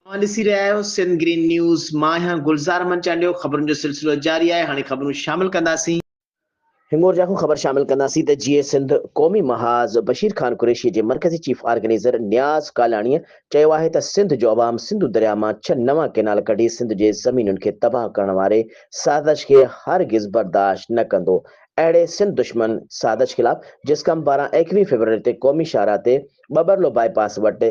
اوهان ڏسي رهيا آهيو سنڌ گرين نيوز، مان آهيان گلزار احمد چانڊيو، خبرن جو سلسلو جاري آهي، هاڻي خبرون شامل ڪنداسين. هنگورجا کان خبر شامل ڪنداسين ته جيئي سنڌ قومي محاذ بشير خان قريشي جي مرڪزي چيف آرگنائيزر نياز ڪالاڻيء چيو آهي ته سنڌ جو عوام سنڌو درياء مان ڇهه نوان ڪئنال ڪڍي سنڌ جي زمينن کي تباهه ڪرڻ واري سازش کي هرگز برداشت نه ڪندو اهڙي سنڌ دشمن سازش خلاف جسقم پاران 21 فيبروري تي قومي شاهراهه تي ٻٻرلو باء پاس وٽ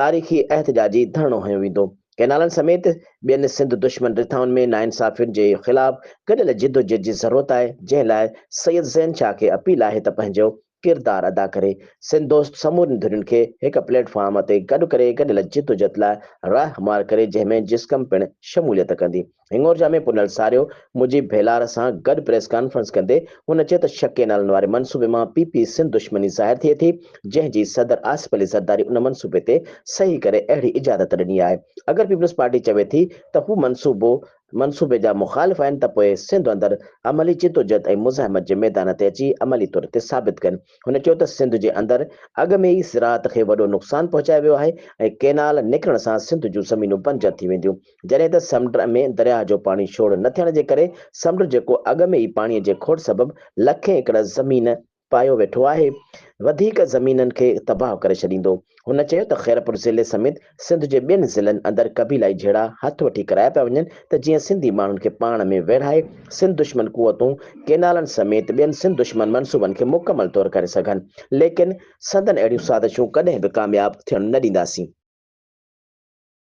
تاريخي احتجاجي ڌرڻو هنيو ويندو. ڪئنالن سميت ٻين سنڌ دشمن رٿائن ۾ ناانصافين جي خلاف گڏيل جدوجھد جي ضرورت آهي، جنهن لاء سيد زين شاهه کي اپيل آهي ته پنهنجو ڪردار ادا ڪري سنڌ دوست سمورين ڌرين کي هڪ پليٽ فارم تي گڏ ڪري گڏيل جدوجھد لاء راهه هموار ڪري جنهن ۾ جسقم پڻ شموليت ڪندي. هڱورجا ۾ پنهل ساريو مجيب ڀيلار سان گڏ پريس ڪانفرنس ڪندي هن چيو ته شڪ ڪئنالن واري منصوبي مان پي پي سنڌ دشمني ظاهر ٿئي ٿي جنهن جي صدر آصف علي زرداري ان منصوبي تي صحيح ڪري اهڙي اجازت ڏني آهي اگر پيپلز پارٽي چوي ٿي ته هو منصوبو منصوبي جا مخالف آهن ته پوء سنڌ اندر عملي جدوجھد ۽ مزاحمت جي ميدان تي اچي عملي طور تي ثابت ڪن هن چيو ته سنڌ جي اندر اڳ ۾ ئي زراعت کي وڏو نقصان پهچايو ويو آهي ۽ ڪئنال نڪرڻ سان سنڌ جون زمينون بنجر ٿي وينديون جڏهن ته سمنڊ ۾ درياهه جو پاڻي ڇوڙ نه ٿيڻ جي ڪري سمنڊ جيڪو اڳ ۾ ئي پاڻي جي کوٽ سبب لکين ايڪڙ زمين پايو ويٺو آهي، وڌيڪ زمينن کي تباهه ڪري ڇڏيندو. هن چيو ته خيرپور ضلعي سميت سنڌ جي ٻين ضلعن اندر قبيلائي جهيڙا هٿ وٺي ڪرايا پيا وڃن ته جيئن سنڌي ماڻهن کي پاڻ ۾ ويڙهائي سنڌ دشمن قوتون ڪينالن سميت ٻين سنڌ دشمن منصوبن کي مڪمل طور ڪري سگهن ليڪن سندن اهڙيون سازشون ڪڏهن به ڪامياب ٿيڻ نه ڏينداسين.